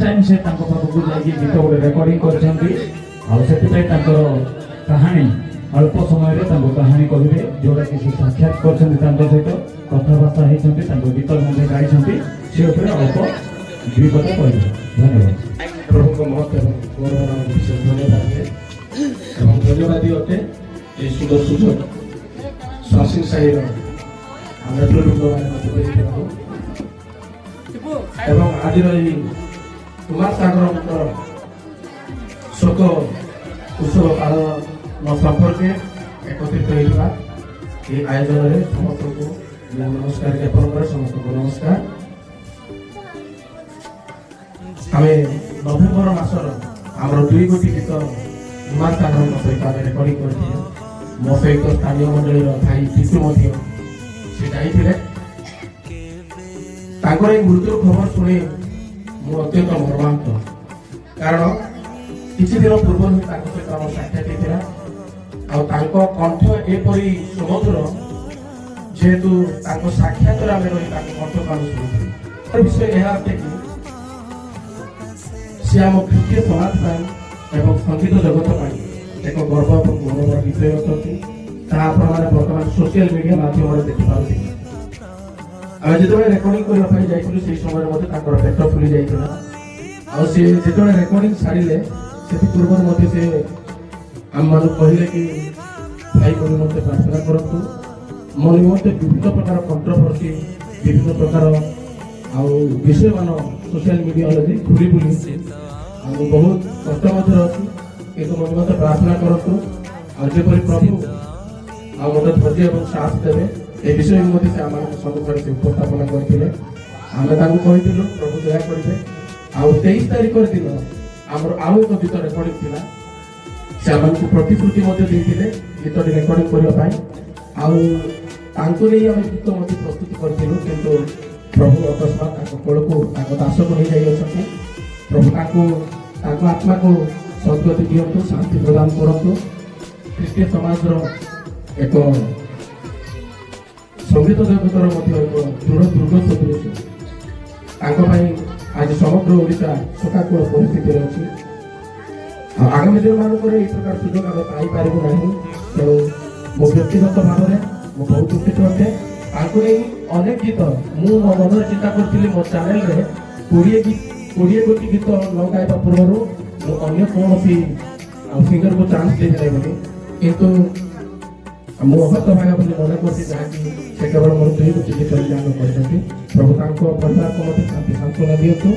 Time ସେ ତାଙ୍କ ପାଖକୁ ଯାଇକି ଗୀତ ଗୋଟେ ରେକର୍ଡିଂ କରିଛନ୍ତି। ଆଉ ସେଥିପାଇଁ ତାଙ୍କର କାହାଣୀ ଅଳ୍ପ ସମୟରେ ତାଙ୍କ କାହାଣୀ କହିବେ, ଯୋଉଟାକି ସେ ସାକ୍ଷାତ କରିଛନ୍ତି, ତାଙ୍କ ସହିତ କଥାବାର୍ତ୍ତା ହେଇଛନ୍ତି, ତାଙ୍କ ଗୀତ ମଧ୍ୟ ଗାଇଛନ୍ତି, ସେ ଉପରେ ଅଳ୍ପ ଦୁଇ କଥା କହିବେ। ଧନ୍ୟବାଦ। ପ୍ରଭୁଙ୍କ ମହତ୍ଵ ଏବଂ ଗୌରବ ନାମକୁ ବିଶେଷ ଧନ୍ୟବାଦ ଦିଏ ଏବଂ ଧନ୍ୟବାଦୀ ଅଟେ ଏହି ସୁନ୍ଦର ସୁଯୋଗ ସୁହାସିନ ସାହିର ନେତୃବୃନ୍ଦମାନେ ମୋତେ ଦେଇଥିବାରୁ ଏବଂ ଆଜିର ଏହି କୁମାର ସାଗରଙ୍କର ଶୋକ ଉତ୍ସବ ପାଳନ ସମ୍ପର୍କରେ ଏକତ୍ରିତ ହୋଇଥିବା ଏହି ଆୟୋଜନରେ ସମସ୍ତଙ୍କୁ ମୁଁ ନମସ୍କାର ଜ୍ଞାପନ କରେ। ସମସ୍ତଙ୍କୁ ନମସ୍କାର। ଆମେ ନଭେମ୍ବର ମାସର ଆମର ଦୁଇ ଗୋଟି ଗୀତ କୁମାର ସାଗରଙ୍କ ସହିତ ଆମେ ରେକର୍ଡିଂ କରିଥିଲୁ। ମୋ ସହିତ ସ୍ଥାନୀୟ ମଣ୍ଡଳୀର ଭାଇ ଜିତୁ ମଧ୍ୟ ସେ ଯାଇଥିଲେ। ତାଙ୍କର ଏହି ମୃତ୍ୟୁର ଖବର ଶୁଣି ମୁଁ ଅତ୍ୟନ୍ତ ମର୍ମାହତ, କାରଣ କିଛି ଦିନ ପୂର୍ବରୁ ହିଁ ତାଙ୍କ ସହିତ ଆମର ସାକ୍ଷାତ ହେଇଥିଲା। ଆଉ ତାଙ୍କ କଣ୍ଠ ଏପରି ସୁମଧୁର, ଯେହେତୁ ତାଙ୍କ ସାକ୍ଷାତରେ ଆମେ ରହି ତାଙ୍କ କଣ୍ଠକୁ ଆମେ ଶୁଣୁଥିଲୁ। ବିଷୟ ଏହା ଅଟେ କି ସେ ଆମ ଖ୍ରୀଷ୍ଟୀୟ ସମାଜ ପାଇଁ ଏବଂ ସଙ୍ଗୀତ ଜଗତ ପାଇଁ ଏକ ଗର୍ବ ଏବଂ ଗୌରବର ବିଷୟ ଅଟନ୍ତି। ତାହା ଆପଣମାନେ ବର୍ତ୍ତମାନ ସୋସିଆଲ ମିଡିଆ ମାଧ୍ୟମରେ ଦେଖିପାରୁଥିବେ। ଆମେ ଯେତେବେଳେ ରେକର୍ଡିଂ କରିବା ପାଇଁ ଯାଇଥିଲୁ, ସେହି ସମୟରେ ମଧ୍ୟ ତାଙ୍କର ପେଟ ଫୁଲି ଯାଇଥିଲା। ଆଉ ସେ ଯେତେବେଳେ ରେକର୍ଡିଂ ସାରିଲେ, ସେଥି ପୂର୍ବରୁ ମଧ୍ୟ ସେ ଆମମାନଙ୍କୁ କହିଲେ କି ଭାଇ, ମୋ ନିମନ୍ତେ ପ୍ରାର୍ଥନା କରନ୍ତୁ। ମୋ ନିମନ୍ତେ ବିଭିନ୍ନ ପ୍ରକାର କଣ୍ଟ୍ରୋଭର୍ସି, ବିଭିନ୍ନ ପ୍ରକାର ଆଉ ବିଷୟମାନ ସୋସିଆଲ ମିଡିଆରେ ଘୁରି ବୁଲି, ଆଉ ମୁଁ ବହୁତ କଷ୍ଟ ମଧ୍ୟରେ ଅଛି, କିନ୍ତୁ ମୋ ନିମନ୍ତେ ପ୍ରାର୍ଥନା କରନ୍ତୁ ଆଉ ଯେପରି ପ୍ରଭୁ ଆଉ ମୋତେ ଧୈର୍ଯ୍ୟ ଏବଂ ସାହସ ଦେବେ। ଏ ବିଷୟକୁ ମଧ୍ୟ ସେ ଆମମାନଙ୍କ ସମ୍ମୁଖରେ ସେ ଉପସ୍ଥାପନା କରିଥିଲେ। ଆମେ ତାଙ୍କୁ କହିଥିଲୁ, ପ୍ରଭୁ ଦୟା କରିବେ। ଆଉ 23 ତାରିଖର ଦିନ ଆମର ଆଉ ଏକ ଗୀତ ରେକର୍ଡିଂ ଥିଲା। ସେ ଆମମାନଙ୍କୁ ପ୍ରତିଶ୍ରୁତି ମଧ୍ୟ ଦେଇଥିଲେ ଗୀତଟି ରେକର୍ଡିଂ କରିବା ପାଇଁ, ଆଉ ତାଙ୍କୁ ନେଇ ଆମେ ଗୀତ ମଧ୍ୟ ପ୍ରସ୍ତୁତ କରିଥିଲୁ। କିନ୍ତୁ ପ୍ରଭୁ ଅକସ୍ମାତ ତାଙ୍କ କୋଳକୁ ତାଙ୍କ ଦାସକୁ ନେଇ ଯାଇଅଛନ୍ତି। ପ୍ରଭୁ ତାଙ୍କୁ, ତାଙ୍କ ଆତ୍ମାକୁ ସଦ୍ଗତି ଦିଅନ୍ତୁ, ଶାନ୍ତି ପ୍ରଦାନ କରନ୍ତୁ। ଖ୍ରୀଷ୍ଟୀୟ ସମାଜର ଏକ ସଙ୍ଗୀତ ଜଗତର ମଧ୍ୟ ଏକ ଦୃଢ଼ ଦୁର୍ଗ ସଦୃଶ। ତାଙ୍କ ପାଇଁ ଆଜି ସମଗ୍ର ଓଡ଼ିଶା ଶୋକାକୁଳ ପରିସ୍ଥିତିରେ ଅଛି। ଆଉ ଆଗାମୀ ଦିନମାନଙ୍କରେ ଏହି ପ୍ରକାର ସୁଯୋଗ ଆମେ ପାଇପାରିବୁ ନାହିଁ। ତେଣୁ ମୋ ବ୍ୟକ୍ତିଗତ ଭାବରେ ମୁଁ ବହୁତ ଦୁଃଖିତ ଅଟେ। ତାଙ୍କୁ ନେଇ ଅନେକ ଗୀତ ମୁଁ ମୋ ମନରେ ଚିନ୍ତା କରିଥିଲି। ମୋ ଚ୍ୟାନେଲରେ 20 ଗୋଟି ଗୀତ ନ ଗାଇବା ପୂର୍ବରୁ ମୁଁ ଅନ୍ୟ କୌଣସି ଆଉ ସିଙ୍ଗରକୁ ଚାନ୍ସ ଦେବି ନାହିଁ ବୋଲି, କିନ୍ତୁ ମୁଁ ହତଭାଗା ବୋଲି ମନେ କରୁଛି, ଯାହାକି ସେ କେବଳ ମୋର ଦୁଇ ଗୋଟି ଗୀତ ଗାନ କରିଛନ୍ତି। ପ୍ରଭୁ ତାଙ୍କ ପରିବାରକୁ ମଧ୍ୟ ଶାନ୍ତି ସାନ୍ତ୍ୱନା ଦିଅନ୍ତୁ।